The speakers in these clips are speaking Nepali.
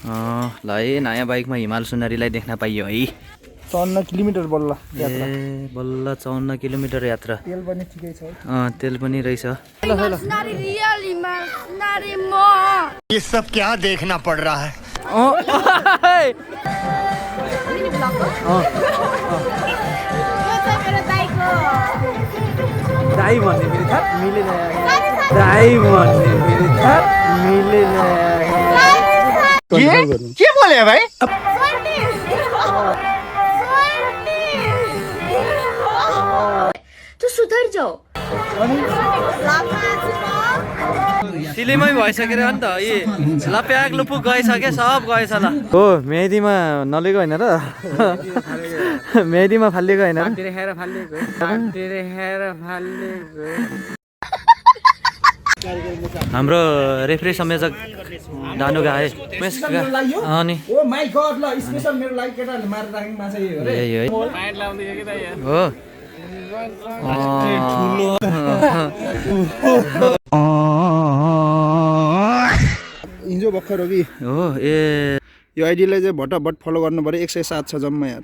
ल है नयाँ बाइकमा हिमाल सुनारीलाई देख्न पाइयो है। 54 किलोमिटर बल्ल यात्रा। ए बल्ल 54 किलोमिटर यात्रा। तेल पनि ठिकै छ। तेल पनि रहेछ। ये सब क्या देखना पड़ रहा है। दाई भन्ने फेरि थाहा मिलेन। दाई भन्ने फेरि थाहा मिलेन। के बोले भाई। तू सुधर जाओ। सिलेमै भइसकेर नि त यी लप्याक लुपुक गइसके सब गएछ ल। हो मेहदीमा नलेको होइन र। मेहदीमा फालिएको होइन। हाम्रो रेफ्री संयोजक दानु गाए अनि ओ माय गॉड ल स्पेशल मेरो लागि केटाहरुले मारेर राखेको माछा यही हो रे। यही है पाइट लाउँदै के दाइ हो। हिजो भर्खर हो कि हो ए यो आइडीलाई चाहिँ भटाभट फलो गर्नु पर्यो। 107 छ जम्मा यार।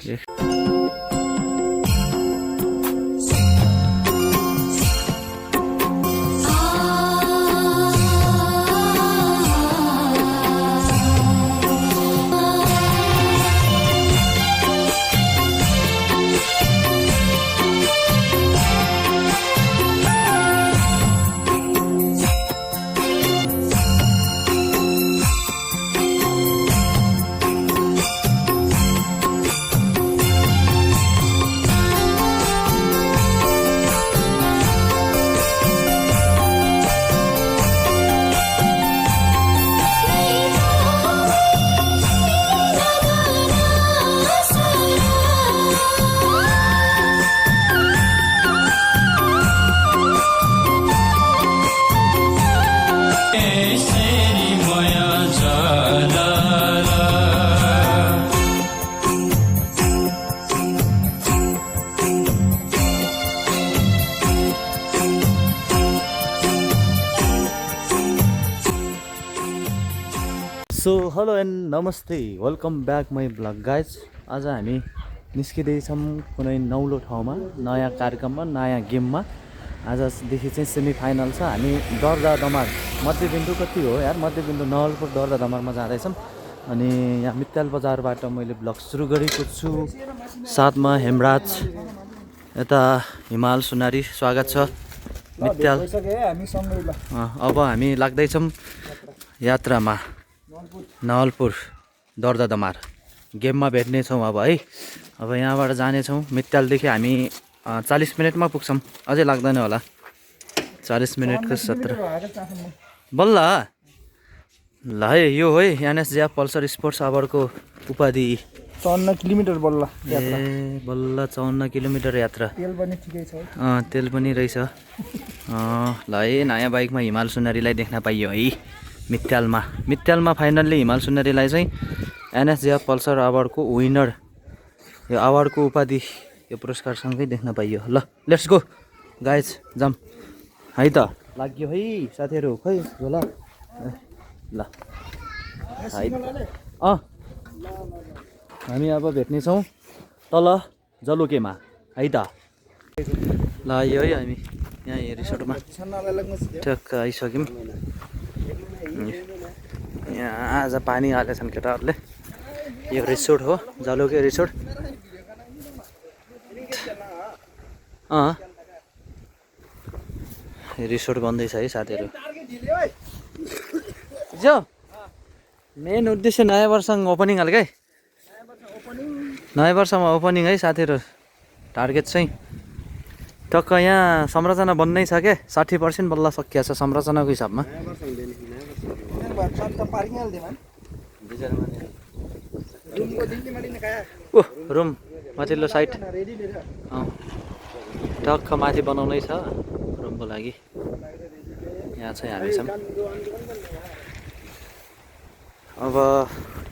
सो हेलो एन्ड नमस्ते welcome back my blog guys. आज हामी निस्किँदैछौँ कुनै नौलो ठाउँमा नयाँ कार्यक्रममा नयाँ गेममा। आजदेखि चाहिँ सेमी फाइनल छ। हामी दर्दा दमार मध्यबिन्दु कति हो यार मध्यबिन्दु नवलपुर दर्दा दमारमा जाँदैछौँ। अनि यहाँ मित्याल बजारबाट मैले ब्लग सुरु गरेको छु। साथमा हेमराज यता हिमाल सुनारी स्वागत छ मित्याल। अब हामी लाग्दैछौँ यात्रामा नवलपुर दर्दा दमार गेममा भेट्नेछौँ अब है। अब यहाँबाट जानेछौँ मित्यालदेखि हामी 40 मिनटमा पुग्छौँ। अझै लाग्दैन होला 40 मिनटको 17 बल्ल ल है। यो है एनएसजे पल्सर स्पोर्ट्स अवार्डको उपाधि 54 किलोमिटर बल्ल यात्रा। ए बल्ल 54 किलोमिटर यात्रा। तेल पनि ठिकै छ। तेल पनि रहेछ। ल है नयाँ बाइकमा हिमाल सुनारीलाई देख्न पाइयो है मित्यालमा फाइनल्ली हिमाल सुनारीलाई चाहिँ एनएसजे पल्सर अवार्डको विनर यो अवार्डको उपाधि यो पुरस्कारसँगै देख्न पाइयो। ल लेट्स गो गाइज जाम है त। लाग्यो है साथीहरू खै झोला ल है हामी अब भेट्नेछौँ तल जलुकेमा है त। ल यो है हामी यहाँ रिसोर्टमा ठ्याक्क आइसक्यौँ। यहाँ आज पानी हालेछन् केटाहरूले। यो रिसोर्ट हो जलुके रिसोर्ट। रिसोर्ट बन्दैछ है साथीहरू। जो मेन उद्देश्य नयाँ वर्षमा ओपनिङ हाल्कै नयाँ वर्षमा ओपनिङ है साथीहरू। टार्गेट चाहिँ टक्क यहाँ संरचना बन्नै छ क्या 60% बल्ल सकिएको छ संरचनाको हिसाबमा। ओ रुम माथिल्लो साइड टक्क माथि बनाउनै छ रुमको लागि। यहाँ चाहिँ हामी छौँ। अब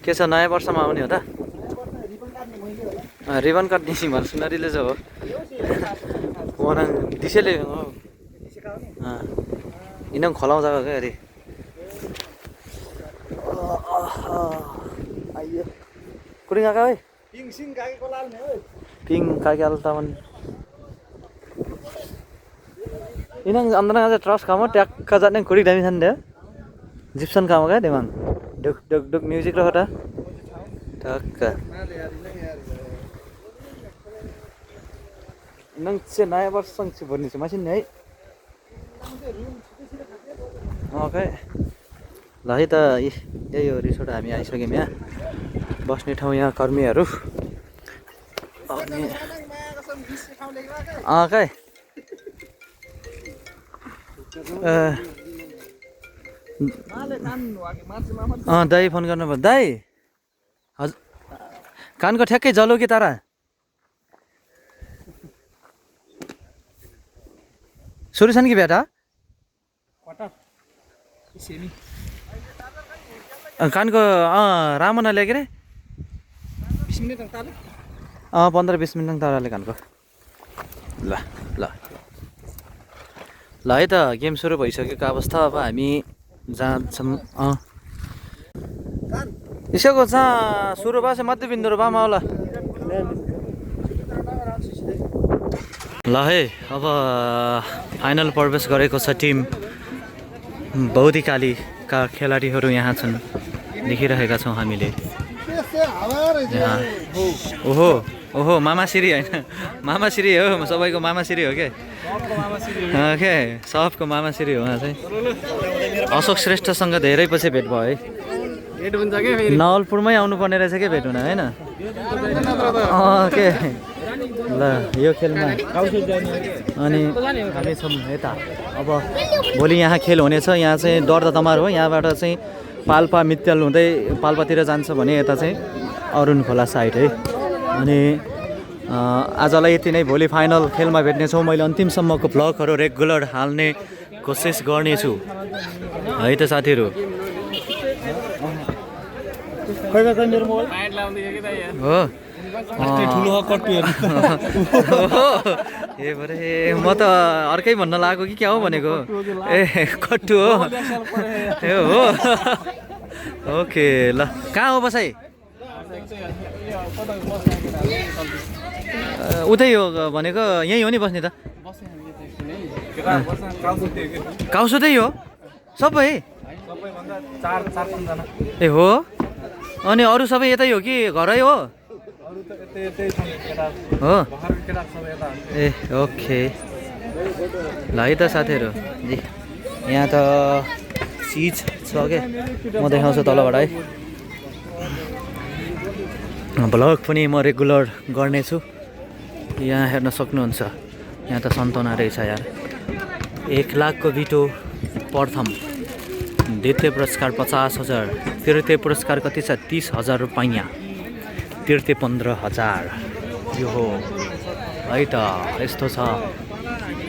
के छ नयाँ वर्षमा आउने हो त रिबन काट्ने हिमाल सुनारीले चाहिँ हो वनाङ दिसेले इनम खलाउँछ क्या अरे। कुरिङ आका ओइ पिङ सिङ काकेको लाल्ने ओइ पिङ काके अल्तावन इनang andana aja trust kamu tiak kazat neng kurik dami sande Gibson kamu kan demang duk duk duk music lo hota tak nang se naya वर्षसँग चाहिँ भन्ने चाहिँ मासिन है ओके ल है त यही हो रिसोर्ट हामी आइसक्यौँ यहाँ बस्ने ठाउँ यहाँ कर्मीहरू ओके दाइ फोन गर्नु पर्छ दाइ हजुर कानको ठ्याक्कै जलो के तारा सुरु छ नि कि बेटा कानको रामना ल्यायो के रे 20 मिनेट ताले 15-20 मिनट ताराले कानको ल ल ल है त गेम सुरु भइसकेको अवस्था अब हामी जान्छौँ इसको जहाँ सुरु भएको छ मध्य बिन्दु बामा होला ल है अब फाइनल प्रवेश गरेको छ टिम बौद्धिकालीका खेलाडीहरू यहाँ छन् देखिरहेका छौँ हामीले ओहो ओहो मामाश्री होइन मामाश्री हो सबैको मामाश्री हो के ओके सबको मामाश्री हो उहाँ चाहिँ अशोक श्रेष्ठसँग धेरै पछि भेट भयो है नवलपुरमै आउनुपर्ने रहेछ के भेट हुन होइन ओके ल यो खेलमा अनि हामी छौँ यता अब भोलि यहाँ खेल हुनेछ यहाँ चाहिँ दर्दा तमार हो यहाँबाट चाहिँ पाल्पा मित्तल हुँदै पाल्पातिर जान्छ भने यता चाहिँ अरुण खोला साइड है अनि आजलाई यति नै भोलि फाइनल खेलमा भेट्नेछौँ मैले अन्तिमसम्मको भ्लगहरू रेगुलर हाल्ने कोसिस गर्नेछु है त साथीहरू हो ए भरे म त अर्कै भन्न लागेको कि क्या हो भनेको ए कट्टु हो ए हो ओके ल कहाँ हो बसाइ उतै हो भनेको यहीँ हो नि बस्ने त काउसुतै हो सबै ए हो अनि अरू सबै यतै हो कि घरै हो हो ए ओके ल है त साथीहरू जी यहाँ त चिज छ क्या म देखाउँछु तलबाट है भ्लग पनि म रेगुलर गर्नेछु यहाँ हेर्न सक्नुहुन्छ यहाँ त सन्तोना रहेछ यार 1 लाखको बिटो प्रथम द्वितीय पुरस्कार 50,000 तृतीय पुरस्कार कति छ 30,000 रुपैयाँ तृतीय 15,000 यो हो है त यस्तो छ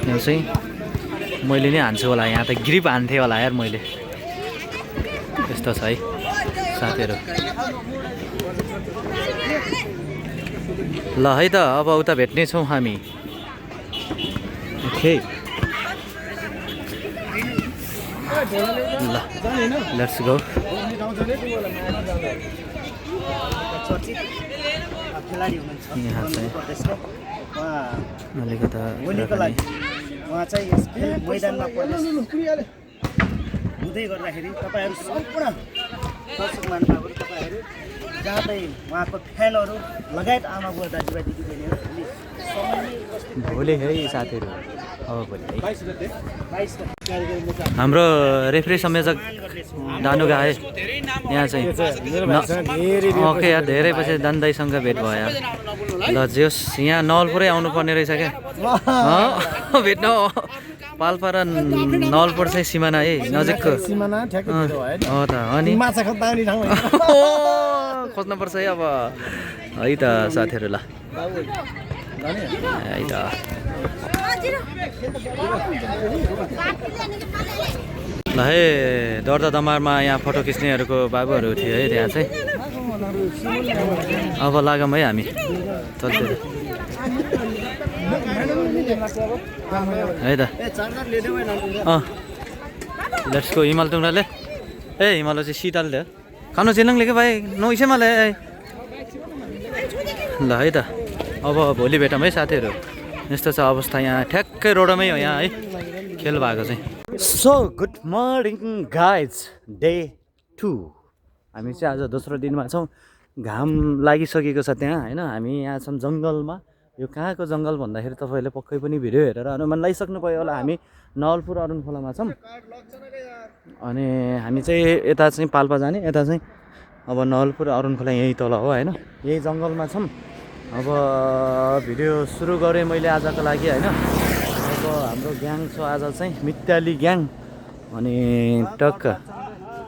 यो चाहिँ मैले नै हान्छु होला यहाँ त ग्रिप हान्थेँ होला यार मैले यस्तो छ है साथीहरू ल है त अब उता भेट्नेछौँ हामी ओके ल लेट्स गो यहाँ चाहिँ अलिकता उहाँ चाहिँ यस मैदानमा प्रवेश हुँदै गर्दाखेरि तपाईँहरू सम्पूर्ण दर्शक महानुभावहरू तपाईँहरू जहाँ चाहिँ उहाँको फ्यानहरू लगायत आमा बुवा दाजुभाइ दिदीबहिनीहरू भोलि है साथीहरू अब भोलि हाम्रो रेफ्री संयोजक दानुगा है यहाँ चाहिँ ओके यार धेरै पछि दानदाईसँग भेट भयो यार ल जोस् यहाँ नवलपुरै आउनुपर्ने रहेछ क्या भेट्न पाल्पा र नवलपुर चाहिँ सिमाना है नजिकको हो त अनि खोज्नुपर्छ है अब है त साथीहरू ल है त ल है दर्दा दमारमा यहाँ फोटो खिच्नेहरूको बाबुहरू थियो है त्यहाँ चाहिँ अब लागौँ है हामी चल्छ है त लेट्स गो हिमाल टुङ्राले ए हिमाल चाहिँ शीतल दे खानु चिलङले के भाइ नौसे मलाई ल है त अब भोलि भेटौँ है साथीहरू। यस्तो छ अवस्था यहाँ ठ्याक्कै रोडमै हो यहाँ है खेल भएको चाहिँ। So good morning guys, day 2 हामी चाहिँ आज दोस्रो दिनमा छौँ। घाम लागिसकेको छ त्यहाँ होइन। हामी यहाँ छौँ जङ्गलमा। यो कहाँको जङ्गल भन्दाखेरि तपाईँहरूले पक्कै पनि भिडियो हेरेर अनुमान लगाइसक्नु भयो होला। हामी नवलपुर अरुण खोलामा छौँ अनि हामी चाहिँ यता चाहिँ पाल्पा जाने, यता चाहिँ अब नवलपुर अरुण खोला यहीँ तल हो होइन। यही जङ्गलमा छौँ। अब भिडियो सुरु गरेँ मैले आजको लागि होइन। अब हाम्रो ग्याङ छ आज चाहिँ मित्याली ग्याङ अनि टक्क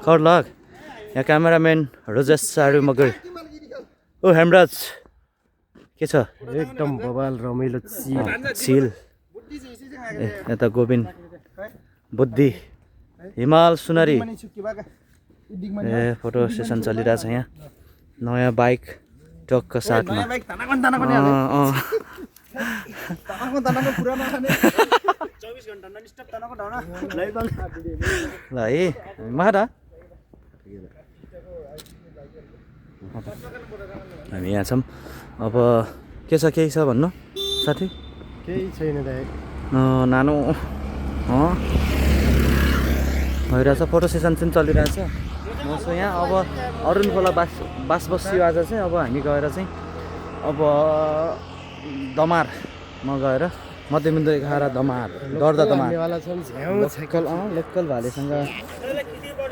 खर्लक। यहाँ क्यामेराम्यान रोजेस साडु मगर। ओ हेमराज के छ? एकदम बवाल रमाइलो चिल। यता गोविन्द बुद्धि हिमाल सुनरी। ए फोटो सेसन चलिरहेछ यहाँ। नयाँ बाइक टक्क साथमा। ल है मारा हामी यहाँ छौँ। अब के छ केही छ भन्नु साथी? केही छैन दाइ। नानो भइरहेछ। फोटो सेसन चाहिँ चलिरहेछ। म चाहिँ यहाँ अब अरुण खोला बास बस्यो आज चाहिँ। अब हामी गएर चाहिँ अब दमारमा गएर मध्यबिन्दु 11 दमार दर्दा दमार लोकल भालेसँग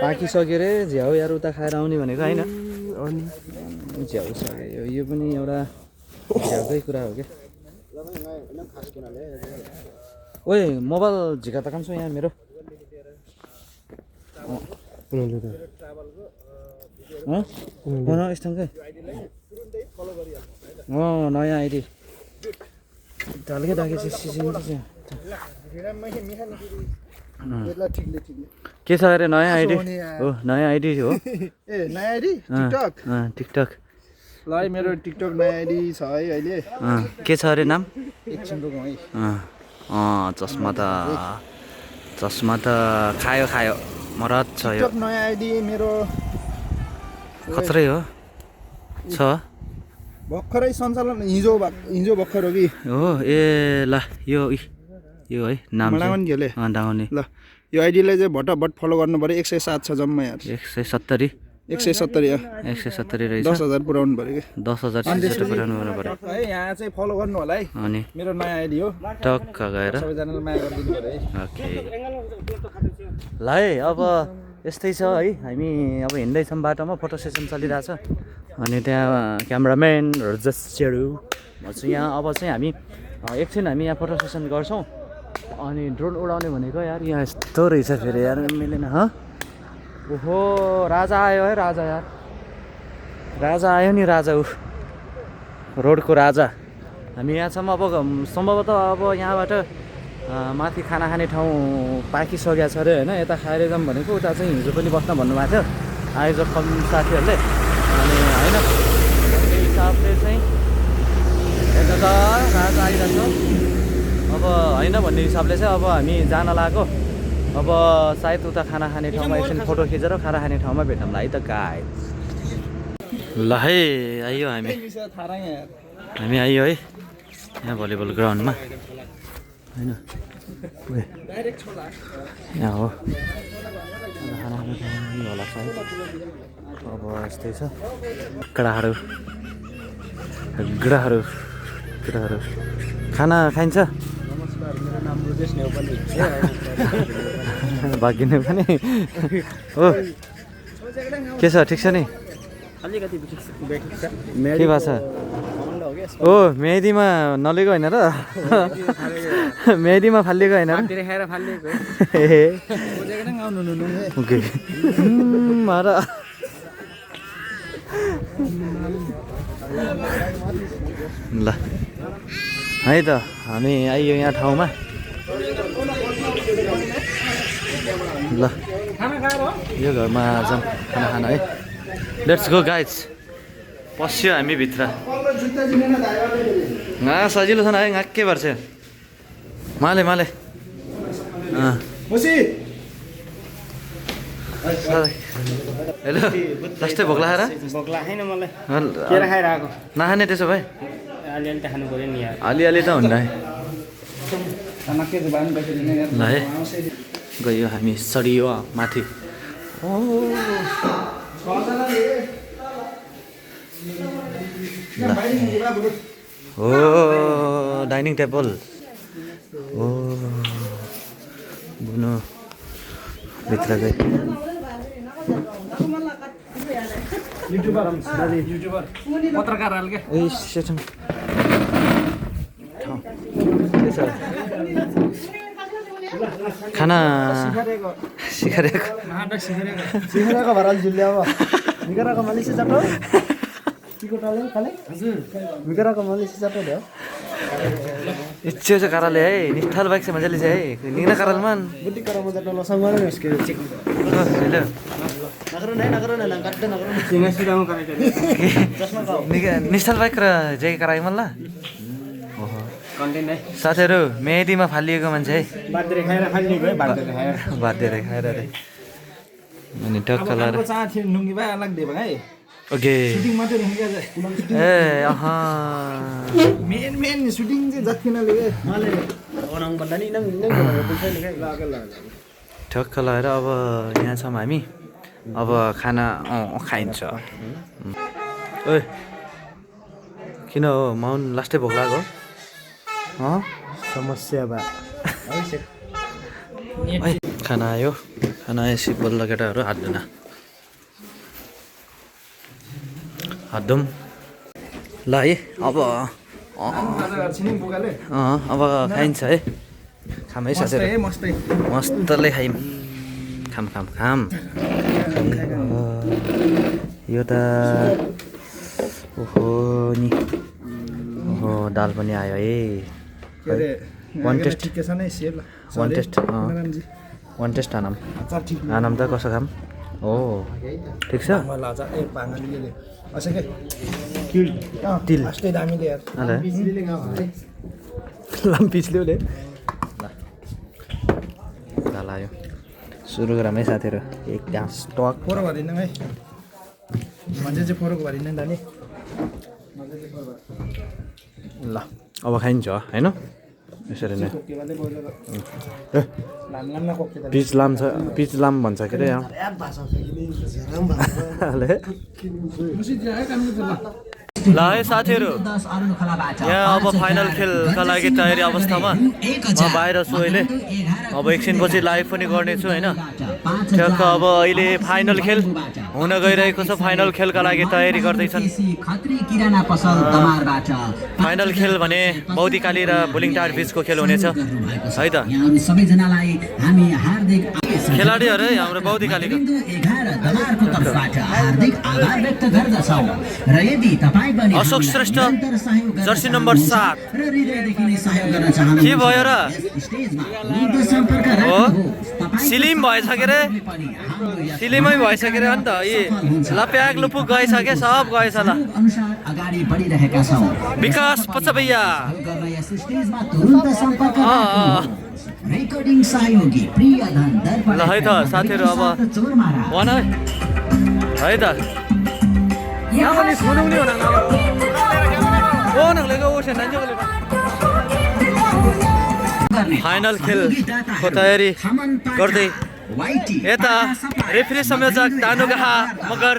पाकिसक्यो रे। झ्याउ यार उता खाएर आउने भनेको होइन। झ्याउ सक्यो यो पनि एउटा झ्याउकै कुरा हो क्या। ओए मोबाइल झिका त काम छ यहाँ मेरो। यस्तै नयाँ आइडी ढल्के ढाके के छ अरे? नयाँ आइडी हो। नयाँ आइडी हो। ए नयाँ आइडी टिकटक। टिकटक ल है मेरो टिकटक नयाँ आइडी छ है अहिले। के छ अरे नाम? एकछिन रोकौँ है। चस्मा त खायो मरद छ यो। टिकटक नयाँ आइडी मेरो खत्रै हो छ। भर्खरै सञ्चालन हिजो भर्खर हो कि हो। ए ल यो है नाम डाउने डाउने। ल यो आइडीलाई चाहिँ भट्टाभट फलो गर्नु पऱ्यो। 107 छ जम्मा यार। 170 रहेछ। 10,000 पुऱ्याउनु पऱ्यो कि 10,000 पुऱ्याउनु पऱ्यो है। यहाँ चाहिँ फलो गर्नु होला है। अनि मेरो नयाँ आइडी हो। टक्क गएर सबैजनाले माया गरिदिनु पऱ्यो है। ओके ल है। अब यस्तै छ है। हामी अब हिँड्दैछौँ बाटोमा। फोटो सेसन चलिरहेछ अनि त्यहाँ क्यामराम्यान रजस चेडु म चाहिँ यहाँ। अब चाहिँ हामी एकछिन हामी यहाँ फोटो सेसन गर्छौँ अनि ड्रोन उडाउने भनेको यार यहाँ यस्तो रहेछ फेरि यार मिलेन। ओहो राजा आयो है। राजा यार राजा आयो नि। राजा ऊ रोडको राजा। हामी यहाँ छौँ। अब सम्भवतः अब यहाँबाट माथि खाना खाने ठाउँ पाकिसकेको छ अरे होइन। यता खाएर जाऊँ भनेको। उता चाहिँ हिजो पनि बस्न भन्नुभएको थियो आयोजक साथीहरूले। अनि होइन भन्ने हिसाबले चाहिँ यता त राजा आइरहेछ। अब होइन भन्ने हिसाबले चाहिँ अब हामी जान लाग्यो। अब सायद उता खाना खाने ठाउँमा एकछिन फोटो खिचेर खाना खाने ठाउँमा भेटौँला है त गाई। ल है आइयो हामी आइयो है यहाँ भलिबल ग्राउन्डमा होइन। यहाँ हो खाना खाने ठाउँ होला सायद। अब यस्तै छ। केटाहरू खाना खाइन्छ? भागिने पनि हो। के छ ठिक छ नि? के भएको छ? ओ मेहदीमा नलिएको होइन र? मेहदीमा फालिएको होइन? ओके मारा ल है त हामी आइयो यहाँ ठाउँमा। ल यो घरमा जाऊँ खाना खाना है। Let's go guys. पस्यो हामी भित्र। सजिलो छ न है। के पर्छ माले हेलो लास्टै भोक लागेर भोक लागेन मलाई केरा खाइरहेको नखाने त्यसो भए अलिअलि त खानु पऱ्यो नि यार अलिअलि त हुन्न है खाना के बानी बसेर नै यार ल है गयो हामी सडियो माथि हो डाइनिङ टेबल हो बुनो भित्र गए युट्युबर पत्रकार हाल के ए सेटम खाना सिकारेको सिखरेको भराल जुल्ले अब मिगराको मलेसिया जाटो टिको टाले खाले हजुर मिगराको मलेसिया जाटो दे इच्छा छ कराले है निष्ठल बाइक से मजाले चाहिँ है निगना करालमान बुद्धि करामा जाटो लसँग गरे यसको चेक हेलो नगरो न गड्डे नगरो सिंगा सिरामा कराइछ चस्मा गाउ निष्ठल बाइक र जय कराइ मल्ला कन्टेन्ट है साथीहरु मेहदीमा फालिएको मान्छे है बाद्रे खाएर फाल्ने भयो बाद्रे खाएर बाध्य खाएर रे अनि टक्क लाएर चाह थियो नुङ्गी भाइ अलग दे भाइ ओके सुटिङ मात्रै देखेको ए अहा मेन सुटिङ चाहिँ जति नले मलाई बनाउनु पर्दा नि नङ पैसा लेखाइ लागल ठक्क लाएर अब यहाँ छौँ हामी अब खाना खाइन्छ ओए किन हो माउन लास्टै भोक लाग्यो समस्या बा खाना आयो खाना आएपछि बल्ल केटाहरू हात धुन हात धुम ल है अब बोकाले अब खाइन्छ है खाम है साथीहरू मस्तै मस्तले खाइम खाम खाम खाम यो त ओहो नि ओहो दाल पनि आयो है के अरे वान टेस्ट ठिकै छ नै सेल वान टेस्ट वान टेस्ट आनाम अचार ठिक आनाम त कसो खाम हो ठिक छ मलाई अचार ए बाङ्गालीले अझै के किल तिल फर्स्टै दामीले यार अरे बिजुलीले गाउँ है लाम पिछल्योले दाल आयो सुरु गरौँ है साथीहरू एक ग्यास स्टक फोरो भरिदिनु है मजा चाहिँ फोरोको भरिदिनु नि दानी ल अब खाइन्छ होइन यसरी नै पिच लाम छ पिच लाम भन्छ के अरे यहाँ ल है साथीहरू यहाँ अब फाइनल खेलका लागि तयारी अवस्थामा म बाहिर छु अहिले अब एकछिनपछि लाइभ पनि गर्नेछु होइन ठ्याक्क अब अहिले फाइनल खेल हुन गइरहेको छ फाइनल खेलका लागि तयारी गर्दैछन् फाइनल खेल भने बौद्धिकाली र बुलिङटार बिचको खेल हुनेछ है त खेलाडीहरू है हाम्रो बौद्धिकालीको अशोक श्रेष्ठ जर्सी नम्बर 7 के भयो र हो सिलिम भएछ के रे सिलिमै भइसक्यो रे अन्त यी लप्याक लुपुक गइसक्यो सब गएछ ल विकास पचबैया रेकर्डिङ सहयोगी प्रियधन दर्पण ल है त साथीहरू अब भन है त यहाँ पनि सुनाउने हो फाइनल खेलको तयारी गर्दै यता रेफ्री संयोजक दानुगाहा मगर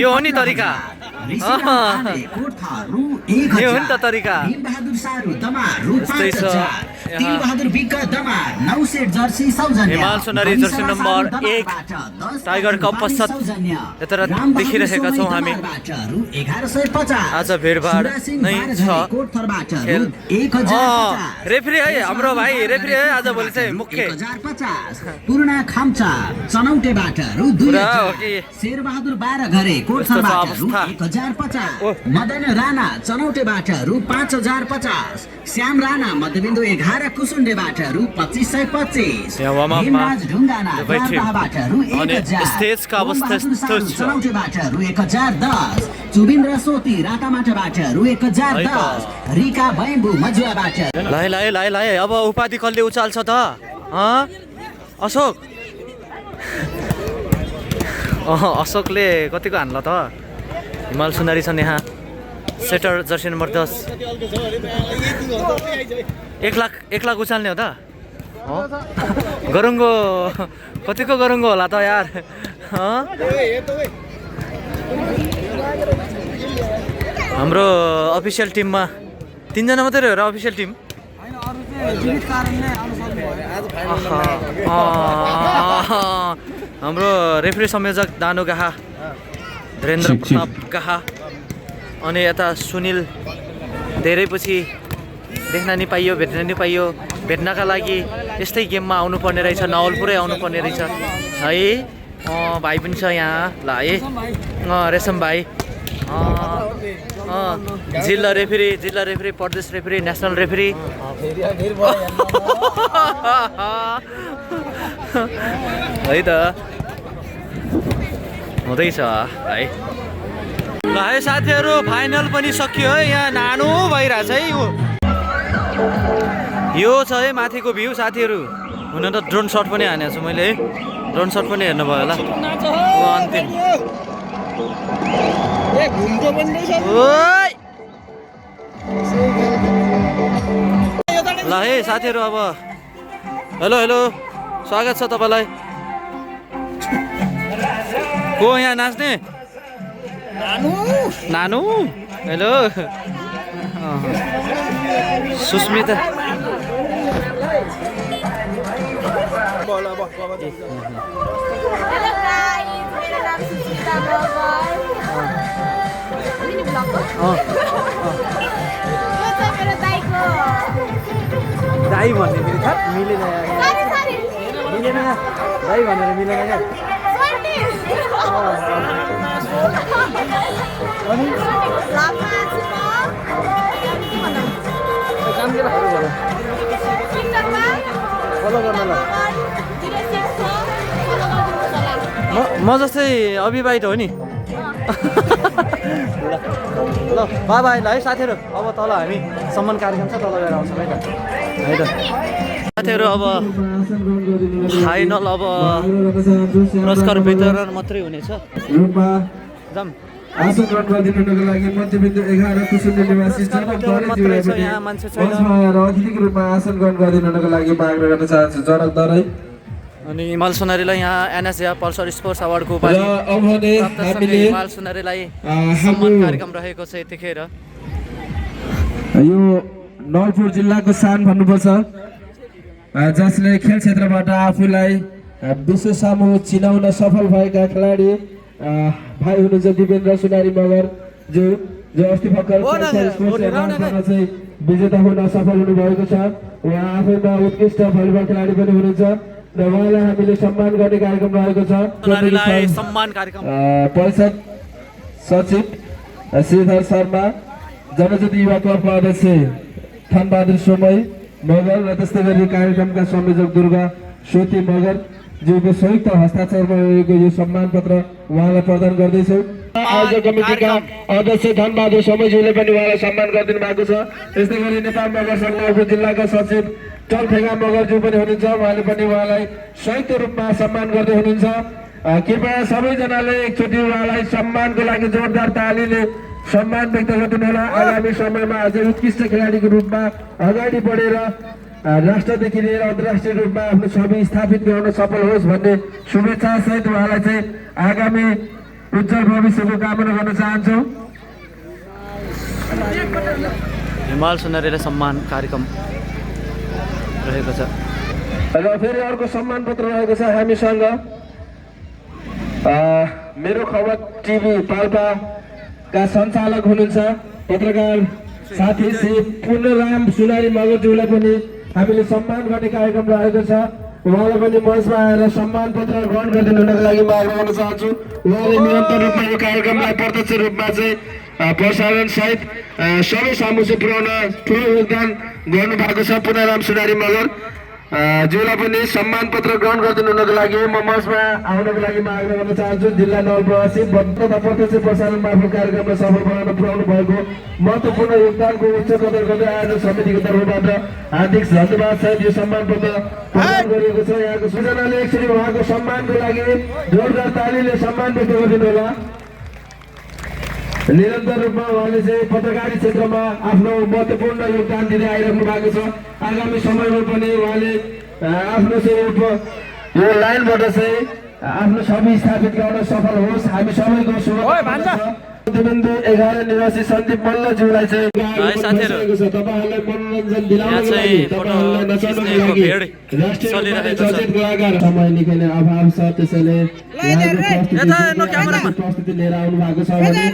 यो हो नि तरिका यो हो नि त तरिका यस्तै छ हिमाल Sonari Jersey number 1 tiger cup पश्चात यता देखिरहेका छौँ हामी आज भिडभाड नै छ खेल रेफ्री है हाम्रो भाइ रेफ्री है आज भोलि चाहिँ मुख्य पूर्णा खाम्चा चनौटेबाट रु 2000 शेरबहादुर 12 घरे कोठरबाट रु 1050 मदन राणा चनौटेबाट रु 5050 श्याम राणा मध्यबिन्दु 11 कुसुन्डेबाट रु 2525 हेमराज ढुङ्गाना राताबाट रु 1000 स्टेजका अवस्था चनौटेबाट रु 1010 चुबिन्द्र सोती रातामाटाबाट रु 1010 रिका बैम्बु मजुवाबाट लाइ अब उपाधि कसले उचाल्छ त अशोक अशोकले कतिको हान्ला त हिमाल सुनारी छन् यहाँ सेटर जर्सी नम्बर 10 1 लाख उचाल्ने हो त गरुङ्गो कतिको गरुङ्गो होला त यार हाम्रो अफिसियल टिममा 3 जना मात्रै हो र अफिसियल टिम हाम्रो रेफ्री संयोजक दानु गाहा धीरेन्द्र प्रताप गाहा अनि यता सुनिल धेरै पछि देख्न नि पाइयो भेट्न नि पाइयो भेट्नका लागि यस्तै गेममा आउनुपर्ने रहेछ नवलपुरै आउनुपर्ने रहेछ है भाइ पनि छ यहाँ ल है रेशम भाइ जिल्ला रेफ्री प्रदेश रेफ्री नेसनल रेफ्री है त हुँदैछ है ल है साथीहरू फाइनल पनि सकियो है यहाँ नानु भइरहेछ है यो छ है माथिको भ्यू साथीहरू हुन त ड्रोन सट पनि हानेको छु मैले है ड्रोन सट पनि हेर्नुभयो होला अन्तिम ल है साथीहरू अब हेलो स्वागत छ तपाईँलाई को यहाँ नाच्ने नानु हेलो सुस्मिता हेलो गाइस मेरो नाम सुस्मिता मगर मिनी ब्लग हो यो चाहिँ मेरो दाइको दाइ भन्ने फेरि थाहा मिलेन सरी मिलेन दाइ भनेर मिलेन क्या अनि लामा छु फलो गर्न ल म जस्तै अविवाहित हो नि ल बाई बाई ल है साथीहरू अब तल हामी सम्मान कार्यक्रम छ तल गएर आउँछौँ है त साथीहरू अब फाइनल अब पुरस्कार वितरण मात्रै हुनेछ जाम आसन ग्रहण गरिदिनुको लागि मध्यबिन्दु 11 कुसुन्डी निवासी जनकदरैज्यूलाई पनि र अतिथिको रूपमा आसन ग्रहण गरिदिनुको लागि माग गर्न चाहन्छु जनकदरै अनि हिमाल सुनारीलाई यहाँ एनएसए पल्सर स्पोर्ट्स अवार्डको उपाधि हिमाल सुनारीलाई सम्मान कार्यक्रम रहेको छ यतिखेर यो नवलपुर जिल्लाको सान भन्नुपर्छ जसले खेल क्षेत्रबाट आफूलाई विश्व सामु चिनाउन सफल भएका खेलाडी भाइ हुनुहुन्छ दिपेन्द्र सुनारी मगर जो अस्ति भर्खर चाहिँ विजेता हुन सफल हुनुभएको छ उहाँ आफैमा उत्कृष्ट भलिबल खेलाडी पनि हुनुहुन्छ र उहाँलाई हामीले सम्मान गर्ने कार्यक्रम रहेको छ परिषद सचिव श्रीधर शर्मा जनजाति युवा क्लबका अध्यक्ष थनबहादुर सोमई मगर र त्यस्तै गरी कार्यक्रमका संयोजक दुर्गा सोती मगर ज्यूको संयुक्त हस्ताक्षरमा रहेको यो सम्मान पत्र उहाँलाई प्रदान गर्दैछौँ आयोजक कमिटीका अध्यक्ष धनबहादुर सोमैज्यूले पनि उहाँलाई सम्मान गरिदिनु भएको छ त्यस्तै गरी नेपाल मगर संघ नवलपुर जिल्लाका सचिव टलफेगा मगरज्यू पनि हुनुहुन्छ उहाँले पनि उहाँलाई संयुक्त रूपमा सम्मान गर्दै हुनुहुन्छ कृपया सबैजनाले एकचोटि उहाँलाई सम्मानको लागि जोरदार तालीले सम्मान व्यक्त गरिदिनु होला आगामी समयमा अझै उत्कृष्ट खेलाडीको रूपमा अगाडि बढेर राष्ट्रदेखि लिएर अन्तर्राष्ट्रिय रूपमा आफ्नो छवि स्थापित गर्न सफल होस् भन्ने शुभेच्छा सहित उहाँलाई चाहिँ आगामी उज्जवल भविष्यको कामना गर्न चाहन्छु हिमाल सुनारीलाई सम्मान कार्यक्रम रहेको छ र फेरि अर्को सम्मान पत्र रहेको छ हामीसँग मेरो खबर टिभी पाल्पाका सञ्चालक हुनुहुन्छ पत्रकार साथी श्री पूर्णराम सुनारी मगरज्यूलाई पनि हामीले सम्मान गर्ने कार्यक्रम रहेको छ उहाँलाई पनि मञ्चमा आएर सम्मान पत्र ग्रहण गरिदिनुको लागि म आग्रह गर्न चाहन्छु उहाँले निरन्तर रूपमा यो कार्यक्रमलाई प्रत्यक्ष रूपमा चाहिँ प्रसारण सहित सबै सामु चाहिँ पुर्याउन ठुलो योगदान गर्नु भएको छ पूर्णराम सुनारी मगर ज्यूलाई पनि सम्मान पत्र ग्रहण गरिदिनु हुनको लागि म मञ्चमा आउनको लागि म आग्रह गर्न चाहन्छु। जिल्ला नवलप्रवासी तथा प्रत्यक्ष प्रसारण मार्फत कार्यक्रमलाई सफल बनाउन पुर्याउनु भएको महत्त्वपूर्ण योगदानको उच्च कदर गर्दै आयोजक समितिको तर्फबाट हार्दिक धन्यवाद सहित यो सम्मान पत्र प्रदान गरिएको छ। यहाँको सूचनाले एकचोटि उहाँको सम्मानको लागि जोरदार तालीले सम्मान व्यक्त गरिदिनु होला। निरन्तर रूपमा उहाँले चाहिँ पत्रकारी क्षेत्रमा आफ्नो महत्त्वपूर्ण योगदान दिँदै आइरहनु भएको छ। आगामी समयमा पनि उहाँले आफ्नो चाहिँ यो लाइनबाट चाहिँ आफ्नो छवि स्थापित गर्न सफल होस्। हामी सबैको शुभकामना छ। बिन्दु 11 निवासी सन्दीप मल्लज्यूलाई चाहिँ तपाईहरुलाई मनोरञ्जन दिलाउनको लागि तपाईहरुलाई नचाउनको लागि राष्ट्रिय चर्चित कलाकार समय निकै नै अभाव छ, त्यसैले यहाँको प्रस्तुति लिएर आउनु भएको छ भने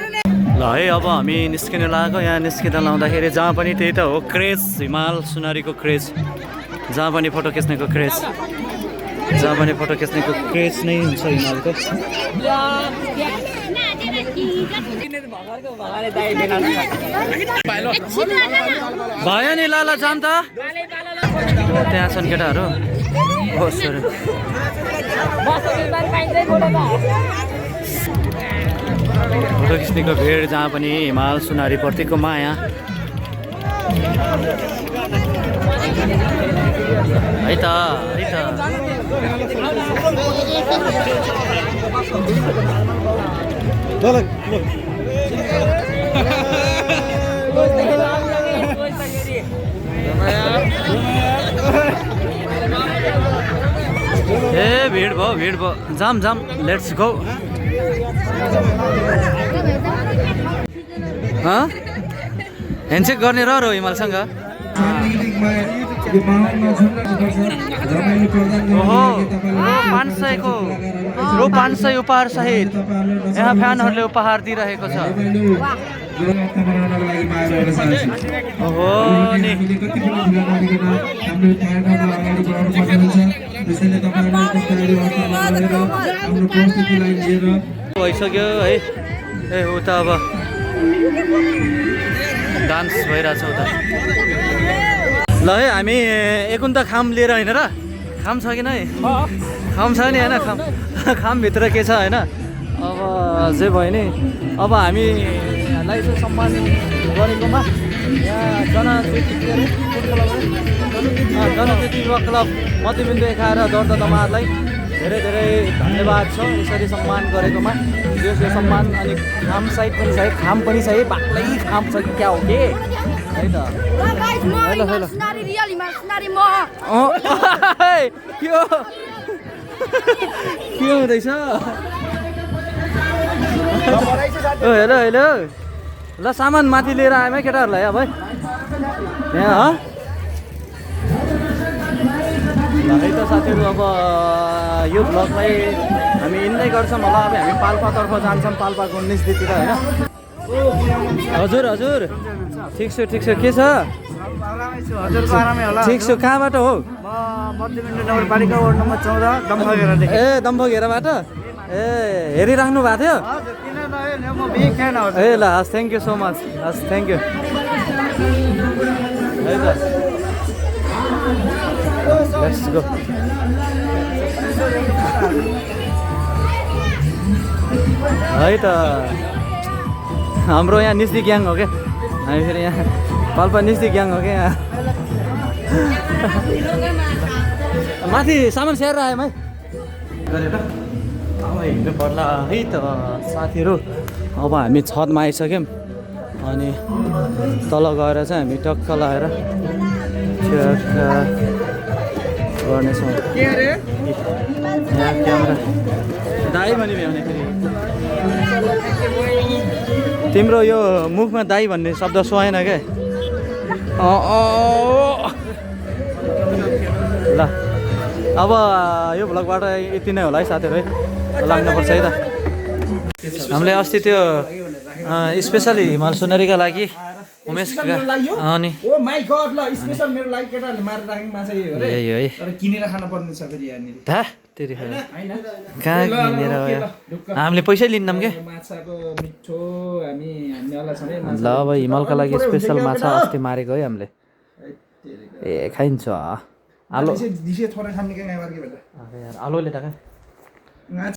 ल है अब हामी निस्किन लागेको। यहाँ निस्किँदा लाउँदाखेरि जहाँ पनि त्यही त हो क्रेज, हिमाल सुनारीको क्रेज। जहाँ पनि फोटो खिच्नेको क्रेज, जहाँ पनि फोटो खिच्नेको क्रेज नै हुन्छ हिमालको। भयो नि लाला जाम त त्यहाँ छन् केटाहरू। फोटो खिच्नेको भिड, जहाँ पनि हिमाल सुनारीप्रतिको माया। है त है त ए भिड भयो जाम लेट्स गो। ह्यान्डसेक गर्ने र हिमालसँग। ओहो रु 500 उपहार सहित यहाँ फ्यानहरूले उपहार दिइरहेको छ। ओहो नि भइसक्यो है। ए उता अब डान्स भइरहेछ उता। ल है हामी एकुन्त खाम लिएर होइन र? खाम छ कि नै? खाम छ नि होइन? खामभित्र के छ होइन? अब जे भयो नि, अब हामीलाई चाहिँ सम्मान गरेकोमा यहाँ जनचेती युवा क्लब मध्यबिन्दु 11 दर्ता दमाहरूलाई धेरै धेरै धन्यवाद छ यसरी सम्मान गरेकोमा। यो सम्मान अनि खाम साइड पनि छ है, खाम पनि छ है, बाक्लै खाम छ कि क्या हो के है त। हेलो हेलो के हुँदैछ? हेलो हेलो ल सामान माथि लिएर आएँ है केटाहरूलाई अब है यहाँ है त साथीहरू। अब यो भ्लगलाई हामी इन्दै गर्छौँ होला। अब हामी पाल्पातर्फ जान्छौँ, पाल्पाको 19 दिनतिर होइन। हजुर हजुर ठिक छु के छ? ठिक छु। कहाँबाट हो? मध्यबिन्दु नगरपालिका वार्ड नम्बर 14 दम्फघेरादेखि। ए दम्फघेराबाट? ए हेरिराख्नु भएको थियो? ए ल हस्, थ्याङ्क यू सो मच। हस् थ्याङ्क यू है त। Let's go. है त हाम्रो यहाँ निस्दी ग्याङ हो क्या। हामी फेरि यहाँ पाल्पा निस्दी ग्याङ हो क्या यहाँ। माथि सामान स्याहारेर आयौँ है गरेर अब हिँड्नु पर्ला है त साथीहरू। अब हामी छतमा आइसक्यौँ अनि तल गएर चाहिँ हामी टक्क लगाएर गर्नेछौँ। यहाँ क्यामेरा दाई भने भ्याउने फेरि तिम्रो यो मुखमा दाई भन्ने शब्द सुहाएन क्या। ल अब यो भ्लगबाट यति नै होला है साथीहरू है, लाग्नुपर्छ है त। हामीले अस्ति त्यो स्पेसली हिमाल सुनारीका लागि उमेश अनि ओ माय गॉड ल स्पेशल मेरो लागि केटाले मारेर राखेको माछा यो रे। यही है तर किनेर खान पर्ने छ फेरि यहाँनिर। धा तेरी हैन कहाँ किनेर हो हामीले पैसै लिन्नौँ के माछाको मिठो हामीहरुलाई छ नि। ल अब हिमालका लागि स्पेशल माछा अस्ति मारेको है हामीले। ए खाइन्छ Halo. Di sini thore kami kayak ngajar gitu. Oke, halo le dah kan. Ngaji